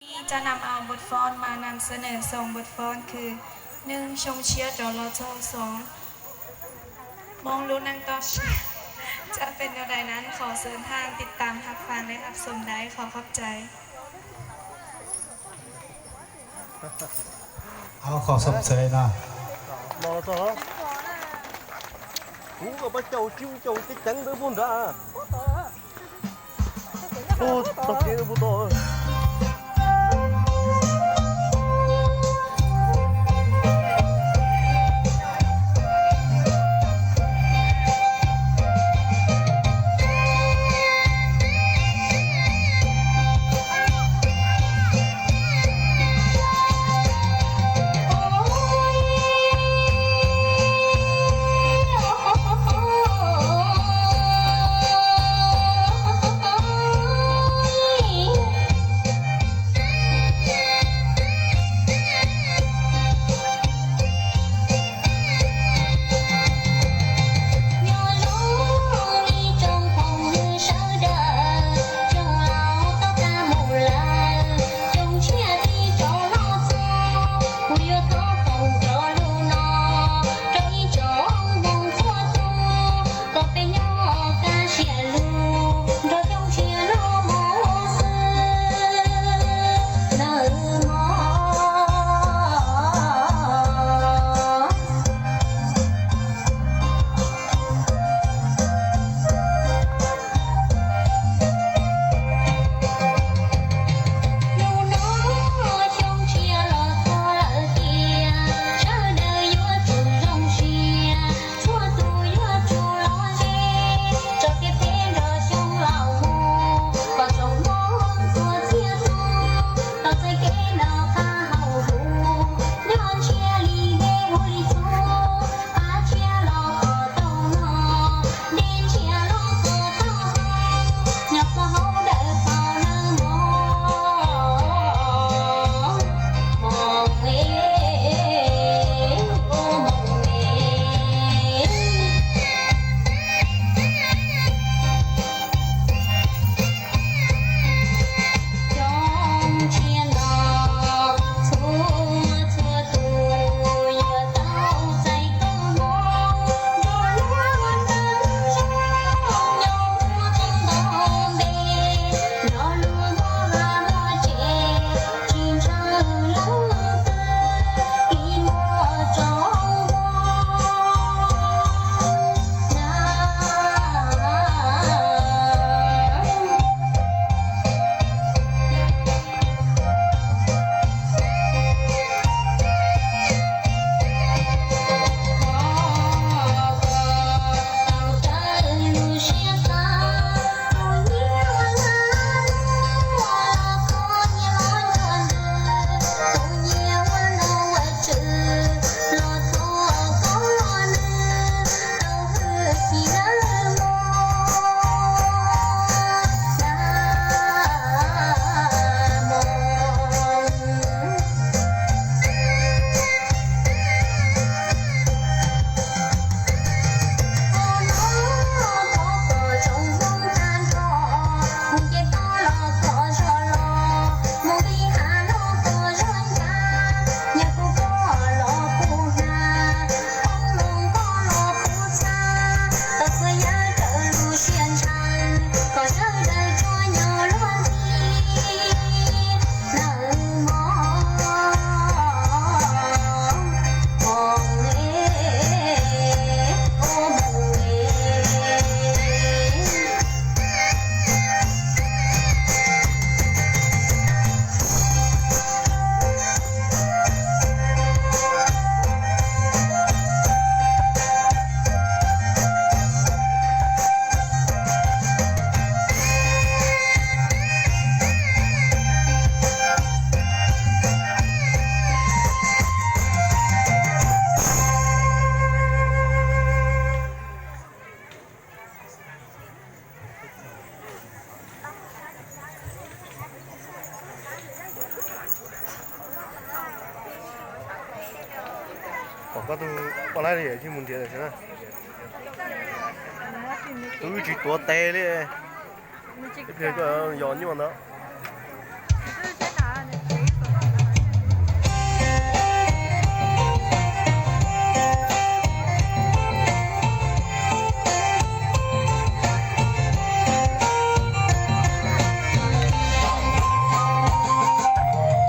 จะนำเอาบทฟ้อนมานำเสนอสองบทฟ้อนคือ หนึ่ง ชงเชียร์รอลอโจ้ สอง มองรู้นั่งต่อเชียร์ จะเป็นแนวใดนั้น ขอเชิญท่านติดตามรับฟังและรับชมได้ ขอขอบใจ Qhov xom txev no. Kuv pab caum tsis caum tej ceev ntawd puag nrad. Tog kev puag tod. Nyob zoo ib tsoom phooj ywg sawv daws, tsoom laus tau tag mus lawm, tsoom tshiab tib tsoom hlob txog, kuv yuav thov foom cov lus no rau ib tsoom hmoob txhua tus, kom peb nyob kaj siab lug nrog xyoo tshiab los mus xwb nawb mog. Hnub no xyoo tshiab los txog lawm tiag, sawv daws yuav tsum zoo siab, txhua tus yuav tsum los ze, tso kev phem nrog xyoo laus mus, kom tsoom hmoob txhua txhia tus tau txais kev noj qab haus huv, nyob ntsiag li dej huv li txhuv, qab ntsiag los kom tau noj, dej ntsiag los kom tau haus, nyob qhov haus dawb paug nawb mog. Hmoob e, hmoob e. Xyoo tshiab no txhua txhua tus yuav tau txais koob hmoov, nrog luag ua neej zoo, nyob ua qoob nto npe, nrog luag muaj vaj muaj tsev, tsis ntshaw leej twg, kis muaj tsoom hmoov na. Pom koj tus poj laib li yeej mus nrhiav ntawm xwb na. Twb tsis tuav tes li. Ib pliag koj yos nyuaj ntawd.